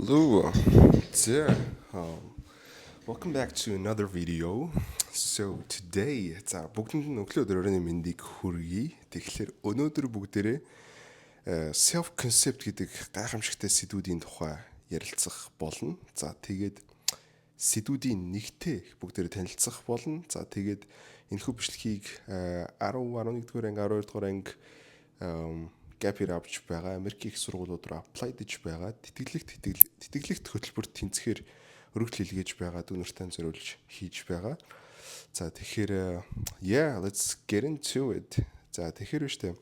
Hello. За, welcome back to another video. So today, за, бүгдэнд нь өглөө өдөр оройн мэндийг хүргэе. Тэгэхээр өнөөдөр бүгдээрээ self concept гэдэг гайхамшигтай сэдвүүдийн тухай ярилцах болно. За, тэгээд сэдвүүдийн нэгтэй бүгдээрээ танилцах болно. За, тэгээд энэхүү бичлэгийг 10, 11 дугаар анги, 12 дугаар анги gap year авч байгаа, Америкийн их сургуулиуд руу apply дэж байгаа, тэтгэлэгт хөтөлбөрт тэнцэхээр өргөдөл илгээж байгаа дүү нартай зориулж хийж байгаа. За, тэгэхээр yeah, let's get into it. За, тэгэхээр биш үү?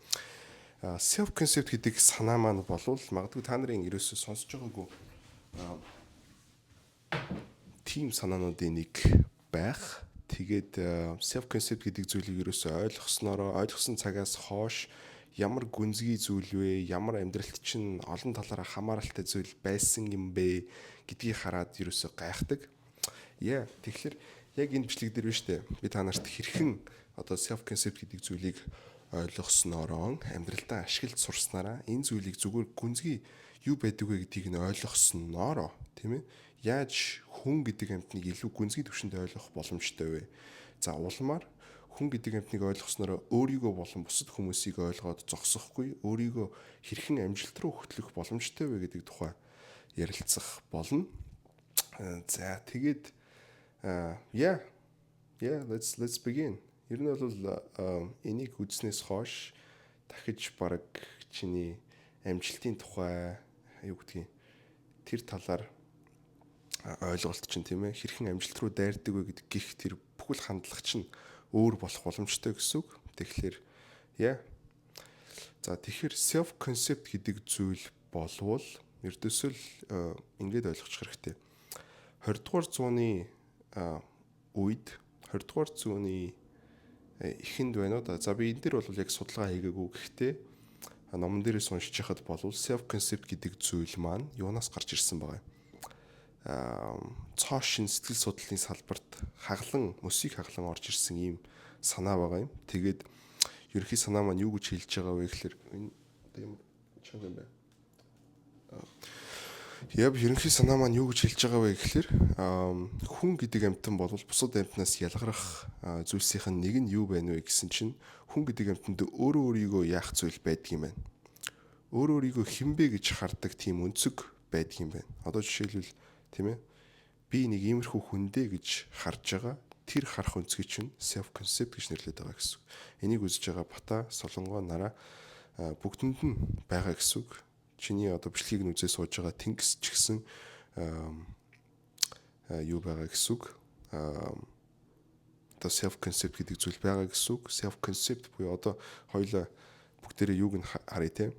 Self concept гэдэг санаа маань болвол магадгүй та нарын ерөөсөө сонсож байгаагүй тийм санаануудын нэг байх. Тэгээд self concept гэдэг зүйлийг ерөөсөө ойлгосноороо, ойлгосон цагаас хойш ямар гүнзгий зүйл вэ, ямар амьдралт чинь олон талаараа хамааралтай зүйл байсан юм бэ гэдгийг хараад ерөөсөө гайхдаг. Yeah, тэгэхээр яг энэ бичлэг дээр биш үү? Би та нарт хэрхэн одоо self concept гэдэг зүйлийг ойлгосноороо, амьдралдаа ашиглаж сурснараа, энэ зүйлийг зүгээр гүнзгий юу байдаг вэ гэдгийг нь ойлгосноороо, тийм ээ, яаж хүн гэдэг амьтныг илүү гүнзгий түвшинд ойлгох боломжтой вэ? За, улмаар хүн гэдэг амьтныг ойлгоснороо өөрийгөө болон бусад хүмүүсийг ойлгоод зогсохгүй, өөрийгөө хэрхэн амжилт руу хөтлөх боломжтой вэ гэдэг тухай ярилцах болно. За, тэгээд yeah, let's begin. Ер нь бол энийг үзснээс хойш дахиж бараг чиний амжилтын тухай, юу гэдгийг, тэр талаар ойлголт чинь, тийм ээ, хэрхэн амжилт руу дайрдаг вэ гэдэг гих тэр бүхэл хандлага чинь өөр болох боломжтой гэсэн үг. Тэгэхээр yeah. За, тэгэхээр self concept гэдэг зүйл болвол ердөөсөө л ингээд ойлгочих хэрэгтэй. 20 дугаар зууны үед, 20 дугаар зууны эхэнд байна уу да. За, би энэ дээр бол яг судалгаа хийгээгүй. Гэхдээ номон дээрээс уншиж байхад болвол self concept гэдэг зүйл маань юунаас гарч ирсэн байгаа юм? Цоо шинэ сэтгэл судлалын салбарт хаглан, мөсийг хаглан орж ирсэн ийм санаа байгаа юм. Тэгээд ерөнхий санаа маань юу гэж хэлж байгаа вэ гэхээр, энэ одоо юм чанга юм байна. Яг ерөнхий санаа маань юу гэж хэлж байгаа вэ гэхээр хүн гэдэг амьтан бол бусад амьтнаас ялгарах зүйлсийнх нь нэг нь юу байна вэ гэсэн чинь хүн гэдэг амьтанд өөрөө өөрийгөө яах зүйл байдаг юм байна. Өөрөө өөрийгөө хэн бэ гэж хардаг тийм өнцөг байдаг юм байна. Одоо жишээлбэл, тийм ээ, би нэг иймэрхүү хүн дээ гэж харж байгаа тэр харах өнцгийг чинь self concept гэж нэрлэдэг байгаа гэсэн үг. Энийг үзэж байгаа Бата, Солонгоо, Нараа бүгдэнд нь байгаа гэсэн үг. Чиний одоо бичлэгийг нь үзээ сууж байгаа Тэнгис ч гэсэн юу байгаа гэсэн үг. Одоо self concept гэдэг зүйл байгаа гэсэн үг. Self concept буюу одоо хоёулаа бүгдээрээ юуг нь харъя те.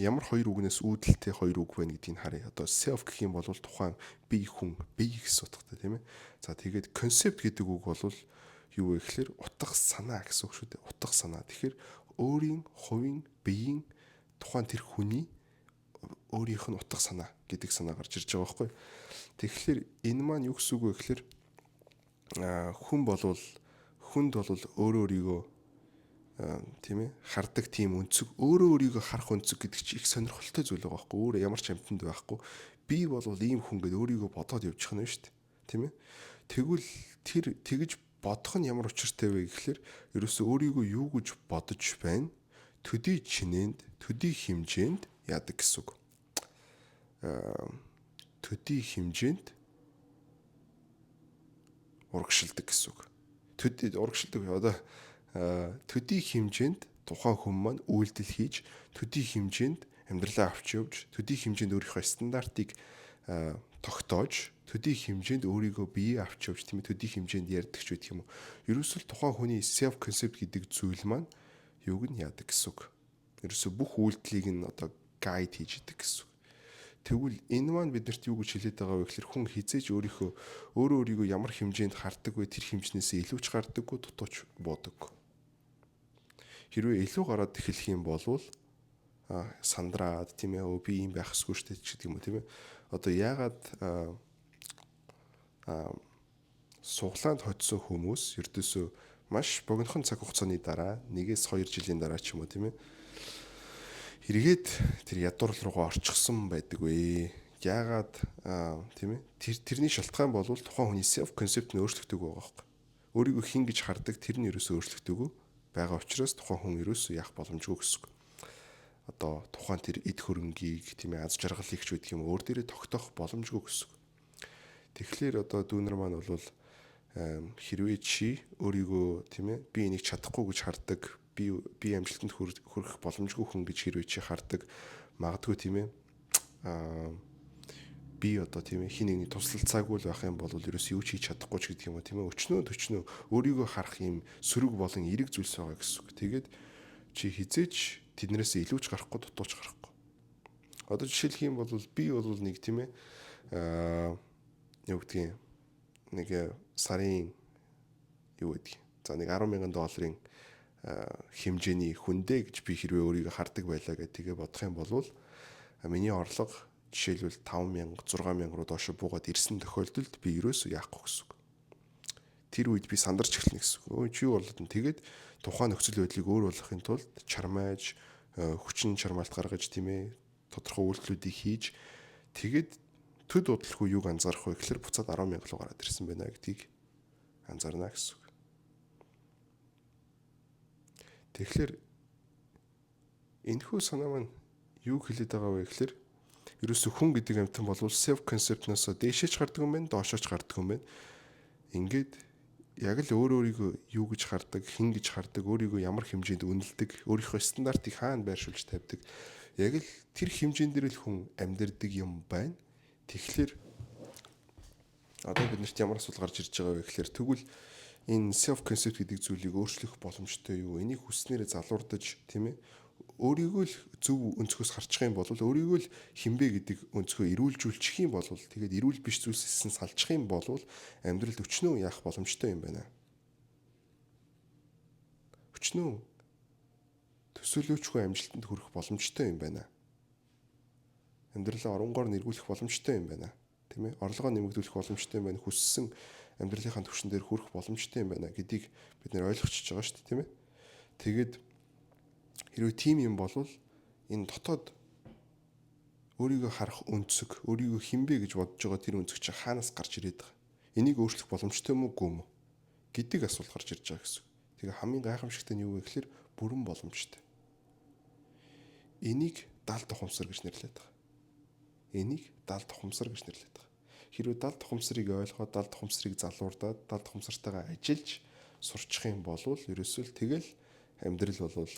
Ямар хоёр үгнээс үүдэлтэй хоёр үг байна гэдгийг харъя. Одоо self гэх юм бол тухайн бие, хүн, бие гэсэн утгатай, тийм ээ. За, тэгээд concept гэдэг үг бол юу вэ гэхээр утга санаа гэсэн үг шүү дээ. Утга санаа. Тэгэхээр өөрийн хувийн биеийн тухайн тэр хүний өөрийнх нь утга санаа гэдэг санаа гарч ирж байгаа байхгүй. Тэгэхээр энэ маань юу гэсэн үг вэ гэхээр хүн болвол, хүнд болвол өөрөө өөрийгөө, тийм ээ, хардаг тийм өнцөг, өөрөө өөрийгөө харах өнцөг гэдэг чинь их сонирхолтой зүйл байгаа байхгүй. Өөр ямар ч амьтанд байхгүй. Би бол ийм хүн гэдээ өөрийгөө бодоод явчих нь шүү дээ, тийм ээ. Тэгвэл тэр тэгж бодох нь ямар учиртай вэ гэхлээр ерөөсөө өөрийгөө юу гэж бодож байна, төдий чинээнд, төдий хэмжээнд яадаг гэсэн үг, төдий хэмжээнд урагшилдаг гэсэн үг. Төдий урагшилдаг, одоо төдий хэмжээнд тухайн хүн маань үйлдэл хийж, төдий хэмжээнд амьдралаа авч явж, төдий хэмжээнд өөрийнхөө стандартыг тогтоож, төдий хэмжээнд өөрийгөө бие авч явж, тийм ээ, төдий хэмжээнд ярьдаг ч байдаг юм уу. Ерөөсөл тухайн хүний self concept гэдэг зүйл маань юуг нь яадаг гэсэн үг. Ерөөсө бүх үйлдэлийг нь одоо guide хийж идэг гэсэн үг. Тэгвэл энэ маань биднэрт юу гэж хэлээд байгаа вэ гэхээр хүн хэзээ ч өөрийнхөө, өөрөө өөрийгөө ямар хэмжээнд хардаг вэ, тэр хэмжнээсээ илүү ч гардаггүй, дутуу ч буудаггүй. Хэрвээ илүү гараад эхлэх юм бол сандраад, тийм ээ, өө, би ийм байх ёсгүй шүү дээ ч гэдэг юм уу, тийм ээ. Одоо яагаад сугалаанд хоцсон хүмүүс ердөөсөө маш богинохон цаг хугацааны дараа, 1-2 жилийн дараа ч юм уу, тийм ээ, эргээд тэр ядуурлал руугаа орчихсон байдаг вэ? Яагаад, тийм ээ? Тэрний шалтгаан бол тухайн хүний self concept нь өөрчлөгдөөгүй байгаа байхгүй. Өөрийгөө хэн гэж хардаг, тэр нь ерөөсөө өөрчлөгдөөгүй байгаа учраас тухайн хүн ерөөсөө яах боломжгүй гэсэн үг. Одоо тухайн тэр эд хөрөнгийг, тийм ээ, аз жаргалыг ч гэдэг юм, өөр дээрээ тогтоох боломжгүй гэсэн үг. Тэгэхээр одоо дүүнер маань бол хэрвээ чи өөрийгөө, тийм ээ, би энийг чадахгүй гэж хардаг, би амжилтанд хүрэх боломжгүй хүн гэж хэрвээ чи хардаг, магадгүй, тийм ээ, би одоо, тийм ээ, хэн нэгний тусалцаагүй л байх юм бол ерөөс юу ч хийж чадахгүй ч гэдэг юм уу, тийм ээ, өчнөө төчнөө өөрийгөө харах юм сөрөг болон эерэг зүйлс байгаа гэсэн үг. Тэгээд чи хэзээ ч тэднээс илүү ч гарахгүй, дутуу ч гарахгүй. Одоо жишээлх юм бол би бол нэг, тийм ээ, юу гэдгийг, нэг сарын, юу гэдгийг, за нэг 10 мянган долларын хэмжээний хүн дээ гэж би хэрвээ өөрийгөө хардаг байлаа гэх тэгээ бодох юм бол миний орлого жишээлбэл 5000, 6000 руу доош буугаад ирсэн тохиолдолд би ерөөсөө яахгүй гэсэн үг. Тэр үед би сандарч эхэлнэ гэсэн үг. Өө, чи юу болоод нь тэгээд тухайн нөхцөл байдлыг өөр болгохын тулд чармайж, хүчин чармайлт гаргаж, тийм ээ, тодорхой үйлдэлүүдийг хийж, тэгээд төд удалгүй юуг анзаарах вэ гэхээр буцаад 10 мянга руу гараад ирсэн байна гэдгийг анзаарна гэсэн үг. Тэгэхээр энэхүү санаа маань юу хэлээд байгаа вэ гэхээр ерөөсө хүн гэдэг амьтан бол self concept-наас дээшээ ч гардаг юм байна, доошоо ч гардаг юм байна. Ингээд яг л өөр өөрийгөө юу гэж хардаг, хэн гэж хардаг, өөрийгөө ямар хэмжээнд үнэлдэг, өөрийнхөө стандартыг хаана байршуулж тавьдаг. Яг л тэр хэмжээн дээр л хүн амьдардаг юм байна. Тэгэхээр одоо бид нарт ямар асуулт гарч ирж байгаа вэ гэхээр тэгвэл энэ self concept гэдэг зүйлийг өөрчлөх боломжтой юу? Энийг хүснээрээ залуурдаж, тийм ээ, өөрийгөө л зөв өнцгөөс харчих юм бол, өөрийгөө л хэн бэ гэдэг өнцгөө эрүүлжүүлчих юм бол, тэгээд эрүүл биш зүйлсээс нь салчих юм бол амьдралд өчнөө яах боломжтой юм байна. Өчнөө төсөөлөөчгүй амжилтанд хүрэх боломжтой юм байна. Амьдралаа оронгоор нэргүүлэх боломжтой юм байна. Тийм ээ? Орлогоо нэмэгдүүлэх боломжтой юм байна. Хүссэн амьдралынхаа түвшин дээр хүрэх боломжтой юм байна гэдгийг бид нар ойлгочихож байгаа шүү дээ, тийм ээ? Тэгээд хэрвээ тийм юм бол энэ дотоод өөрийгөө харах өнцөг, өөрийгөө хэн бэ гэж бодож байгаа тэр өнцөг чинь хаанаас гарч ирээд байгаа? Энийг өөрчлөх боломжтой юм уу, үгүй юм уу гэдэг асуулт гарч ирж байгаа гэсэн. Тэгээ хамгийн гайхамшигтай нь юу вэ гэхээр бүрэн боломжтой. Энийг далд ухамсар гэж нэрлэдэг байгаа. Энийг далд ухамсар гэж нэрлэдэг байгаа. Хэрвээ далд ухамсарыг ойлгоод, далд ухамсарыг залуурдаад, далд ухамсартайгаа ажиллаж сурчих юм бол ерөөсөө л тэгэл амьдрал бол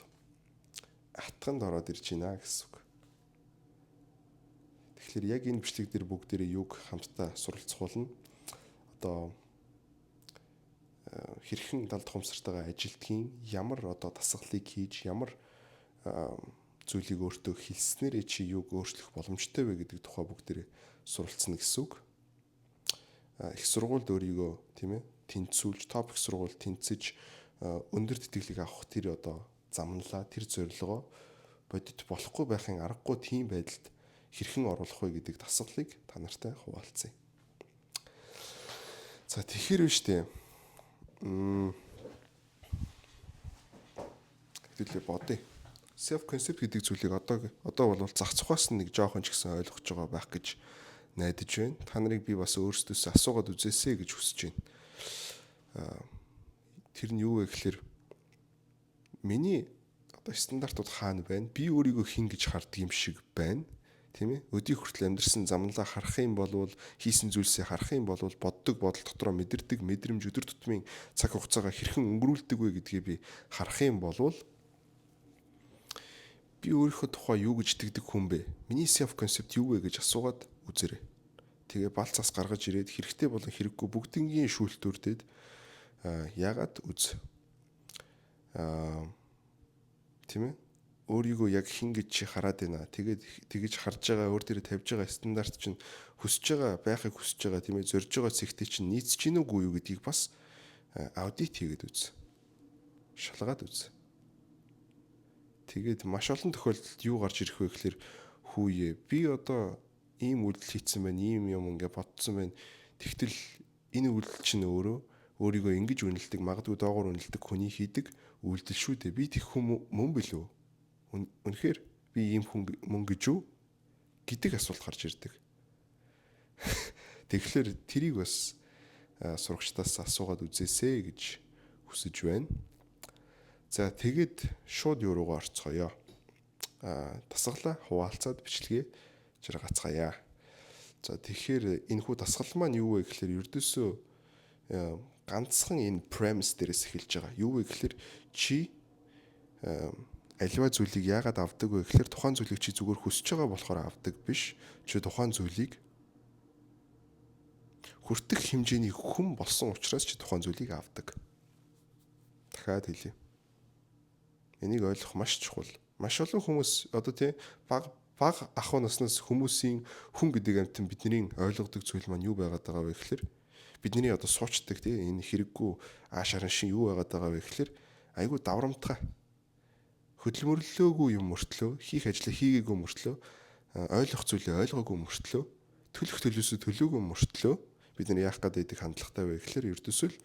атганд ороод ирж байна гэсэн үг. Тэгэхээр яг энэ бичлэг дээр бүгдээрээ юг хамтдаа суралцах болно. Одоо хэрхэн далд ухамсартайгаа ажилдгийн, ямар одоо дасгалыг хийж, ямар зүйлийг өөртөө хэлснээрээ чи юг өөрчлөх боломжтой вэ гэдэг тухай бүгдээрээ суралцна гэсэн үг. Их сургуульд өөрийгөө, тийм ээ, тэнцвүүлж, топ их сургууль тэнцэж, өндөр тэтгэлэг авах тэр одоо замналаа, тэр зорилгоо бодит болохгүй байхын аргагүй тийм байдалд хэрхэн оруулах вэ гэдэг дасгалыг та нартай хуваалцъя. За, тэгэхээр биш үү? Хэдүүлээ бодъё. Self concept гэдэг зүйлийг одоо бол зах цухаас нэг жоохон ч гэсэн ойлгож байгаа байх гэж найдаж байна. Та нарыг би бас өөрсдөөсөө асуугаад үзээсэй гэж хүсэж байна. Тэр нь юу вэ гэхээр миний одоо стандартууд хаана байна? Би өөрийгөө хэн гэж хардаг юм шиг байна? Тийм ээ. Өдий хүртэл амьдарсан замналаа харах юм бол, хийсэн зүйлсээ харах юм бол, боддог бодол дотроо мэдэрдэг мэдрэмж, өдөр тутмын цаг хугацаагаа хэрхэн өнгөрүүлдэг вэ гэдгийг би харах юм бол би өөрийнхөө тухай юу гэж итгэдэг хүн бэ? Миний self concept юу вэ гэж асуугаад үзээрэй. Тэгээ бал цас гаргаж ирээд хэрэгтэй болон хэрэггүй бүгднгийн шүүлтүүрдээд яагаад үз. Тийм ээ, өөрийгөө яг хэн гэж чи хараад байна. Тэгээд тэгэж харж байгаа, өөр дээрээ тавьж байгаа стандарт чинь хүсэж байгаа, байхыг хүсэж байгаа, тийм ээ, зорж байгаа цэгтээ чинь нийцэж гин үгүй юу гэдгийг бас аудит хийгээд үз. Шалгаад үз. Тэгээд маш олон тохиолдолд юу гарч ирэх вэ гэхээр хүүе, би одоо ийм үйлдэл хийцэн байна, ийм юм ингээ бодсон байна. Тэгтэл энэ үйлдэл чинь өөрөө өөрийгөө ингэж үнэлдэг, магадгүй доогуур үнэлдэг хүний хийдэг үйлдэл шүү дээ. Би тех хүн мөн билүү? Үнэхээр би ийм хүн мөн гэж үү гэдэг асуулт гарч ирдэг. Тэгэхээр тэрийг бас сурагчдаас асуугаад үзээсэй гэж хүсэж байна. За, тэгээд шууд юу руугаа орцгоё. Дасгалаа хуваалцаад бичлэгээ жаргацгаая. За, тэгэхээр энэхүү дасгал маань юу вэ гэхээр ердөөсөө ганцхан энэ premise дээрээс эхэлж байгаа. Юу вэ гэхээр чи аливаа зүйлийг яагаад авдаг вэ гэхээр тухайн зүйлийг чи зүгээр хүсэж байгаа болохоор авдаг биш. Чи тухайн зүйлийг хүртэх хэмжээний хүн болсон учраас чи тухайн зүйлийг авдаг. Дахиад хэлье. Энийг ойлгох маш чухал. Маш олон хүмүүс одоо тий баг баг ахуй наснаас хүмүүсийн хүн гэдэг амьтан бидний ойлгодог зүйл маань юу байгаад байгаа вэ гэхээр бидний одоо суучдаг тий энэ хэрэггүй ааш араншин юу байгаад байгаа вэ гэхээр айгүй даврамтгай, хөдөлмөрлөөгүй юм мөртлөө, хийх ажлаа хийгээгүй мөртлөө, ойлгох зүйлээ ойлгоогүй мөртлөө, төлөх төлөөсөө төлөөгүй мөртлөө бид нар яах гээд байдаг хандлагатай вэ гэхээр ердөөсөө л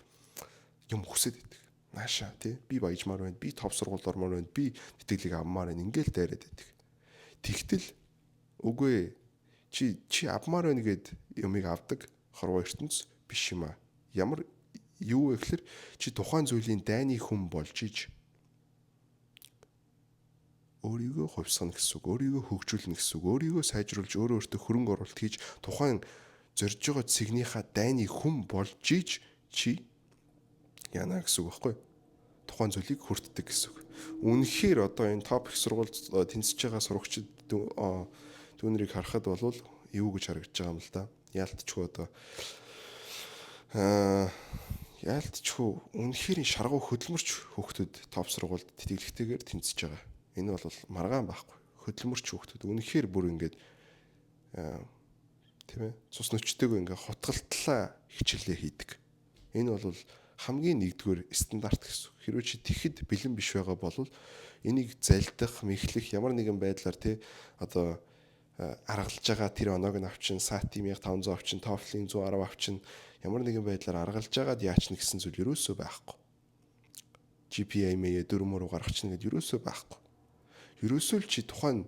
юм хүсээд байдаг. Нааша тий би баяжмаар байна, би топ сургуульд ормоор байна, би тэтгэлэг авмаар байна, ингээл дайраад байдаг. Тэгтэл үгүй, чи авмаар байна гэд юмыг авдаг хорвоо ертөнц биш юм а. Ямар юу вэ гэхээр чи тухайн зүйлийн дайны хүн болж иж өөрийгөө хувьсгана гэсэн үг, өөрийгөө хөгжүүлнэ гэсэн үг, өөрийгөө сайжруулж, өөрөө өөртөө хөрөнгө оруулалт хийж тухайн зорж байгаа цэгнийхаа дайны хүн болж иж чи яана гэсэн үг байхгүй юу? Тухайн зүйлийг хүртдэг гэсэн үг. Үнэхээр одоо энэ топ их сургуульд тэнцэж байгаа сурагчид дүүнэрийг харахад бол юу гэж харагдаж байгаа юм л да. Яалтчгүй одоо яалтчгүй үнэхээр шаргуу хөдөлмөрч хүүхдүүд топ сургуульд тэтгэлэгтэйгээр тэнцэж байгаа. Энэ бол маргаан байхгүй. Хөдөлмөрч хүүхдүүд үнэхээр бүр ингээд тийм ээ цус нөчтэйгөө ингээд хутгалтлаа хичээлээ хийдэг. Энэ бол хамгийн нэгдүгээр стандарт гэсэн. Хэрвээ чи тэгэхэд бэлэн биш байгаа бол энийг залдах, мэхлэх ямар нэгэн байдлаар тий одоо аргалж байгаа тэр оноог нь авчин, SAT-ийн 1500 авчин, TOEFL-ийн 110 авчин, ямар нэгэн байдлаар аргалж байгаад яач нэгсэн зүйл ерөөсөө байхгүй. GPA мээ 4 мөрөө гаргачихна гэдээ ерөөсөө байхгүй. Ерөөсөө л чи тухайн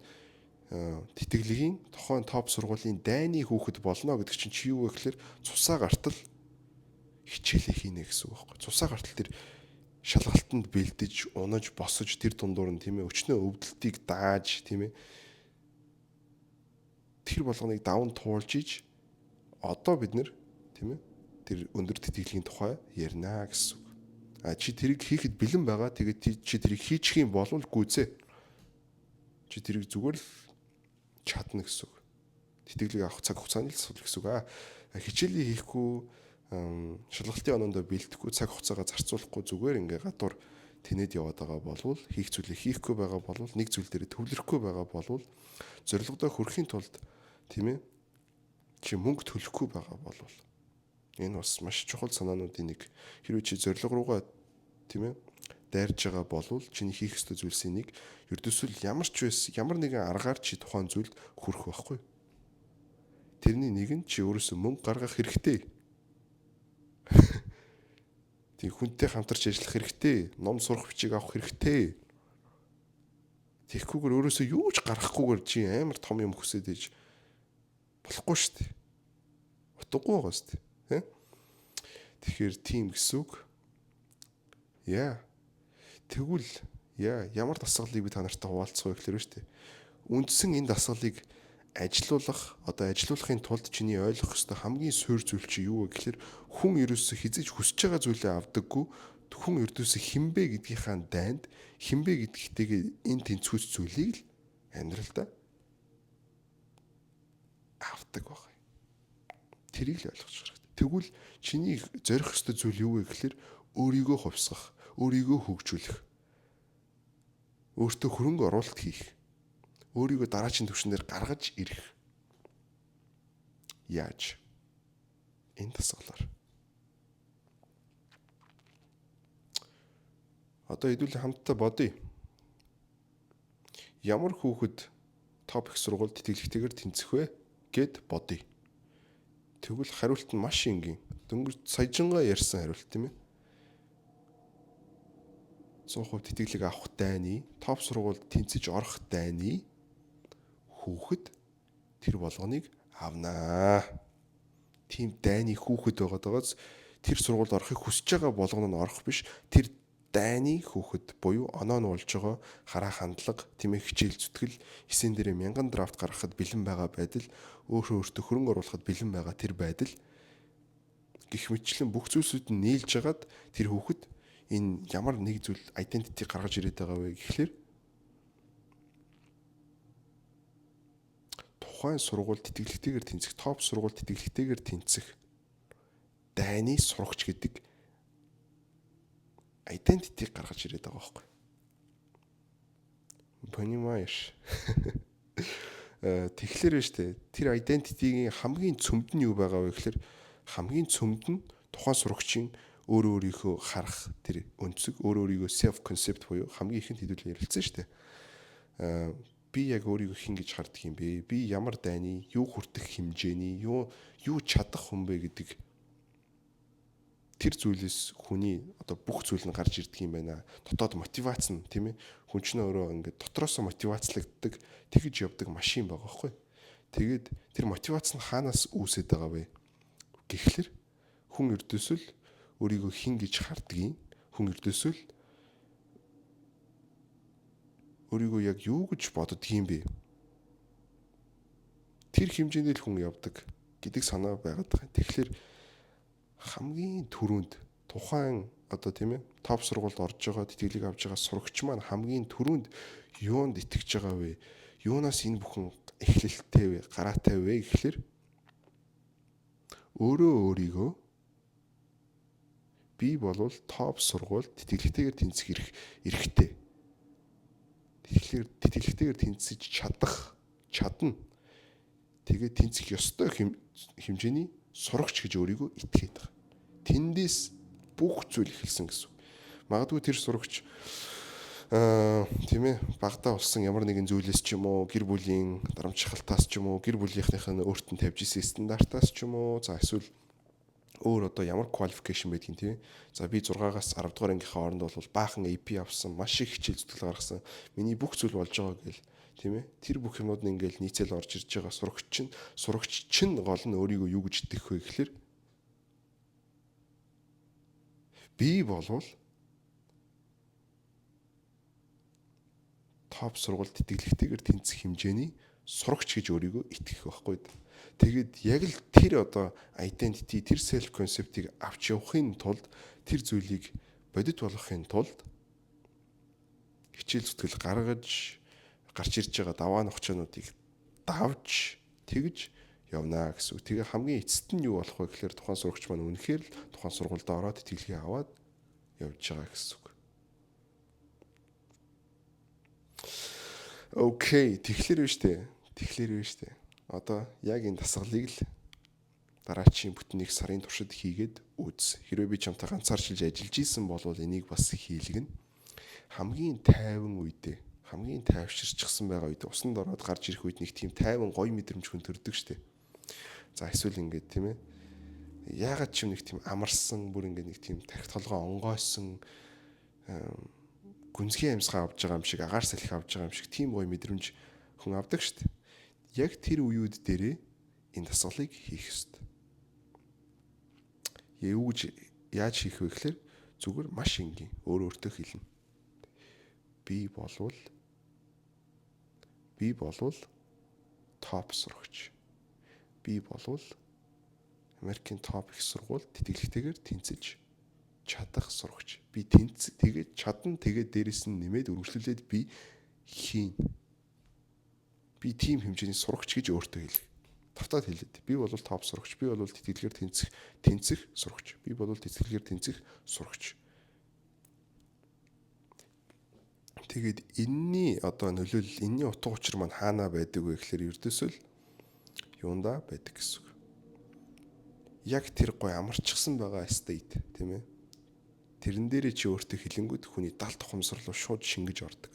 тэтгэлгийн, тухайн топ сургуулийн дайны хүүхэд болно гэдэг чинь чи юу вэ гэхээр цусаа гартал хичээлээ хийнэ гэсэн үг байхгүй. Цусаа гартал тэр шалгалтанд бэлдэж, унаж, босож тэр дундуур нь тийм ээ өчнөө өвдөлтийг дааж, тийм ээ тэр болгоныг даван туулж иж одоо бид нэр тийм ээ тэр өндөр тэтгэлгийн тухай ярина гэсэн үг. А чи тэрийг хийхэд бэлэн байгаа. Тэгээд чи тэрийг хийчих юм бол гүйцээ. Чи тэрийг зүгээр л чадна гэсэн үг. Тэтгэлэг авах цаг хугацааны л асуудал гэсэн үг. А хичээлээ хийхгүй, шалгалтын оноондоо бэлдэхгүй, цаг хугацаагаа зарцуулахгүй зүгээр ингээ гадуур тэнэд яваад байгаа болвол, хийх зүйлээ хийхгүй байгаа болвол, нэг зүйл дээр төвлөрөхгүй байгаа болвол, зорилгодоо хүрэхийн тулд тийм ээ чи мөнгө төлөхгүй байгаа болвол энэ бас маш чухал санаануудын нэг. Хэрвээ чи зорилго руугаа тийм ээ дайрж байгаа болвол чиний хийх ёстой зүйлсийн нэг ердөөсөө ямар ч байс ямар нэгэн аргаар чи тухайн зүйлд хүрэх байхгүй. Тэрний нэг нь чи өөрөөсөө мөнгө гаргах хэрэгтэй. Тийм хүнтэй хамтарч ажиллах хэрэгтэй. Ном сурах бичиг авах хэрэгтэй. Тэгэхгүйгээр өөрөөсөө юу ч гаргахгүйгээр чи амар том юм хүсээд иж болохгүй шүү дээ. Утгагүй байгаа шүү дээ. Тэ? Тэгэхээр тийм гэсэн үг. Яа. Тэгвэл яа ямар дасгалыг би та нартай хуваалцах вэ гэхээр шүү дээ. Үндсэн энэ дасгалыг ажилуулах, одоо ажилуулахын тулд чиний ойлгох ёстой хамгийн суурь зүйл чи юу вэ гэхээр хүн ерөөсө хизээж хүсэж байгаа зүйлээ авдаггүй, хүн ердөөсө хинбэ гэдгийнхаа дайнд хинбэ гэдэгтэйгээ энэ тэнцвүүц зүйлийг л амьдралдаа авдаг байх. Тэрийг л ойлгох хэрэгтэй. Тэгвэл чиний зорих ёстой зүйл юу вэ гэхээр өөрийгөө хувьсгах, өөрийгөө хөгжүүлэх, өөртөө хөрөнгө оруулалт хийх, өөрийгөө дараагийн түвшнээр гаргаж ирэх. Яаж? Энэ дасгалаар. Одоо хэдүүлээ хамтдаа бодъё. Ямар хүүхэд топ их сургуульд тэтгэлэгтэйгээр тэнцэх вэ гэд бодъё. Тэгвэл хариулт нь маш энгийн. Дөнгөж саяжингаа ярьсан хариулт тийм ээ. 100% тэтгэлэг авах дайны, топ сургуульд тэнцэж орох дайны хүүхэд тэр болгоныг авнаа. тийм дайны хүүхэд байгаад байгааз тэр сургуульд орохыг хүсэж байгаа болгоно нь орох биш, тэр дайны хүүхэд буюу оноо нь болж байгаа хараа хандлага, тийм ээ, хичээл зүтгэл, эсэн дээрээ 1000 draft гаргахад бэлэн байгаа байдал, өөрөө өөртөө хөрөнгө оруулахад бэлэн байгаа тэр байдал гэх мэтчлэн бүх зүйлсүүд нь нийлж хагаад тэр хүүхэд энэ ямар нэг зүйл identity гаргаж ирээд байгаа вэ гэхлээр тухайн сургуульд тэтгэлэгтэйгээр тэнцэх, топ сургуульд тэтгэлэгтэйгээр тэнцэх дайны сурагч гэдэг identity гаргаж ирээд байгаа байхгүй. Понимаешь? Тэгэхээр нь штэ тэр identity-гийн хамгийн цөмд нь юу байгаа вэ гэхлээр хамгийн цөмд нь тухайн сурагчийн өөрөө өөрийнхөө харах тэр өнцөг, өөрөө өөрийгөө self concept буюу хамгийн ихэнд хэдүүлэн ярилцсан штэ. Би яг өөрийгөө хэн гэж харддаг юм бэ? Би ямар дайны, юу хүртэх хэмжээний, юу юу чадах хүн бэ гэдэг тэр зүйлээс хүний одоо бүх зүйл нь гарч ирдэг юм байна. Дотоод мотивац нь, тийм ээ. Хүн чинь өөрөө ингээд дотроосоо мотивацлагддаг, тэгж явдаг машин байгаа байхгүй. Тэгээд тэр мотивац нь хаанаас үүсээд байгаа вэ? Гэхлээр хүн ердөөсөө л өөрийгөө хэн гэж хардгийг, хүн ердөөсөө л өөрийгөө яг юу гэж боддгийм бэ? Тэр хэмжээнд л хүн явдаг гэдэг санаа байгаад байгаа. Тэгэхээр хамгийн түрүүнд тухайн одоо, тийм ээ, топ сургуульд орж байгаа, тэтгэлэг авч байгаа сурагч маань хамгийн түрүүнд юунд итгэж байгаа вэ? Юунаас энэ бүхэн эхлэлтэй вэ? Гараатай вэ гэхлээр өөрөө өөрийгөө би болвол топ сургуульд тэтгэлэгтэйгээр тэнцэх эрх эрхтэй. Тэгэхээр тэтгэлэгтэйгээр тэнцэж чадах, чадна. Тэгээд тэнцэх ёстой хэмжээний сурагч гэж өөрийгөө итгээд байгаа. Тэндээс бүх зүйл эхэлсэн гэсэн. Магадгүй тэр сурагч тийм ээ, багадаа болсон ямар нэгэн зүйлээс ч юм уу, гэр бүлийн дарамтчхалтаас ч юм уу, гэр бүлийнхнийх нь өөрт нь тавьж исэн стандартаас ч юм уу, за эсвэл өөр одоо ямар qualification байдгийг, тийм. За, би 6-аас 10 дугаар ангийнхаа хооронд бол баахан AP авсан, маш их хичээл зүтгэл гаргасан. Миний бүх зүйл болж байгаа гэл, тийм ээ. Тэр бүх юмнууд нь ингээл нийцэл орж ирж байгаа сурагч чинь гол нь өөрийгөө юу гэж итгэх вэ гэхлээр би болвол топ сургуульд тэтгэлэгтэйгээр тэнцэх хэмжээний сурагч гэж өөрийгөө итгэх байхгүй. Тэгээд яг л тэр одоо identity, тэр self concept-ийг авч явахын тулд, тэр зүйлийг бодит болгохын тулд хичээл зүтгэл гаргаж, гарч ирж байгаа даваа нохчоонуудыг давж тэгж явна гэсэн үг. Тэгээ хамгийн эцэст нь юу болох вэ гэхээр тухайн сурагч маань үнэхээр л тухайн сургуульд ороод тэтгэлгээ аваад явж байгаа гэсэн үг. Окей, тэгэхээр биш үү? Тэгэхээр биш үү? Одоо яг энэ дасгалыг л дараачийн бүтэн нэг сарын туршид хийгээд үз. Хэрвээ би чамтай ганцаарчилж ажиллаж исэн бол энийг бас хийлгэнэ. Хамгийн тайван үедээ, хамгийн тайвширчихсан байгаа үед, усанд ороод гарч ирэх үед нэг тийм тайван гоё мэдрэмж хүн төрдөг штэ. За, эсвэл ингээд, тийм ээ. Яагаад ч юм нэг тийм амарсан, бүр ингээд нэг тийм тархи толгой онгойсон, гүнзгий амьсгаа авж байгаа юм шиг, агаар салхи авж байгаа юм шиг тийм гоё мэдрэмж хүн авдаг штэ. Яг тэр үеүд дээрээ энэ дасгалыг хийх ёстой. Юу гэж яаж хийх вэ гэхээр зүгээр маш энгийн өөр өөртөө хэлнэ. Би болвол топ сурагч. Би болвол Америкийн топ их сургууль тэтгэлэгтэйгээр тэнцэж чадах сурагч. Би тэнц, тэгээд чадна, тэгээд дээрэс нь нэмээд үргэлжлүүлээд би хийн. Би тийм хэмжээний сурагч гэж өөртөө хэлэх. Тавтаад хэлээд. Би бол топ сурагч. Би бол тэтгэлгээр тэнцэх сурагч. Би бол тэтгэлгээр тэнцэх сурагч. Тэгээд энэний одоо нөлөөлөл, энэний утга учир маань хаанаа байдаг вэ гэхээр ердөөсөө л юундаа байдаг гэсэн үг. Яг тэр гой амарчсан байгаа state, тийм ээ. Тэрэн дээрээ чи өөртөө хэлэнгүүт хүний далд ухамсар руу шууд шингэж ордог.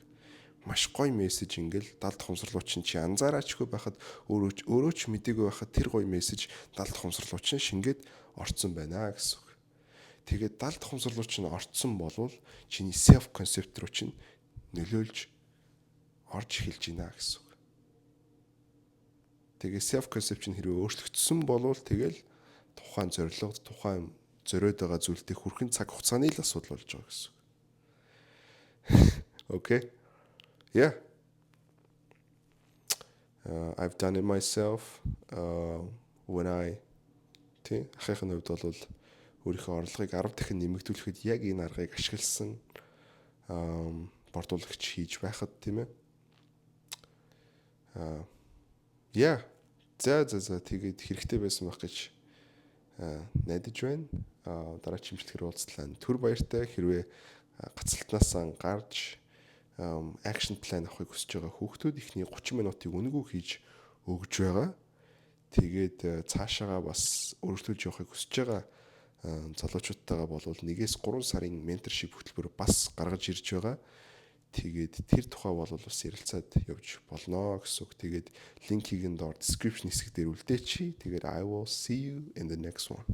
Маш гоё мессеж ингээл далд ухамсар руу чинь чи анзаараачгүй байхад, өөрөө өөрөө ч мдээгүй байхад тэр гоё мессеж далд ухамсар руу чинь шингээд орцсон байна гэсэн үг. Тэгээд далд ухамсар руу чинь орцсон болвол чиний self concept руу чинь нөлөөлж орж эхэлж байна гэсэн үг. Тэгээ self concept чинь хэрвээ өөрчлөгдсөн болвол тэгэл Тухайн зорилгод, тухайн зориод байгаа зүйлдээ хүрэх цаг хугацааны л асуудал болж байгаа гэсэн. Okay. Yeah. I've done it myself when I, тий, ахын хувьд бол өөрийнхөө орлогыг 10 дахин нэмэгдүүлэхэд яг энэ аргыг ашигласан борлуулагч хийж байхад, тийм ээ. Аа, yeah. За, тэгээд хэрэгтэй байсан байх гэж найдаж байна. Дараа чимчлэхээр уулзлаа. Түр баяртай. Хэрвээ гацалтнаасаа гарч action plan авахыг хүсэж байгаа хүүхдүүд эхний 30 минутыг үнэгүй хийж өгж байгаа. Тэгээд цаашаага бас өргөжлүүлж явахыг хүсэж байгаа залуучуудтайгаа болвол 1-ээс 3 сарын mentorship хөтөлбөр бас гаргаж ирж байгаа. Тэгээд тэр тухай бол бас ярилцаад явж болно гэсэн үг. Тэгээд линкийг нь доор description хэсэг дээр үлдээчихье. Тэгээд I will see you in the next one.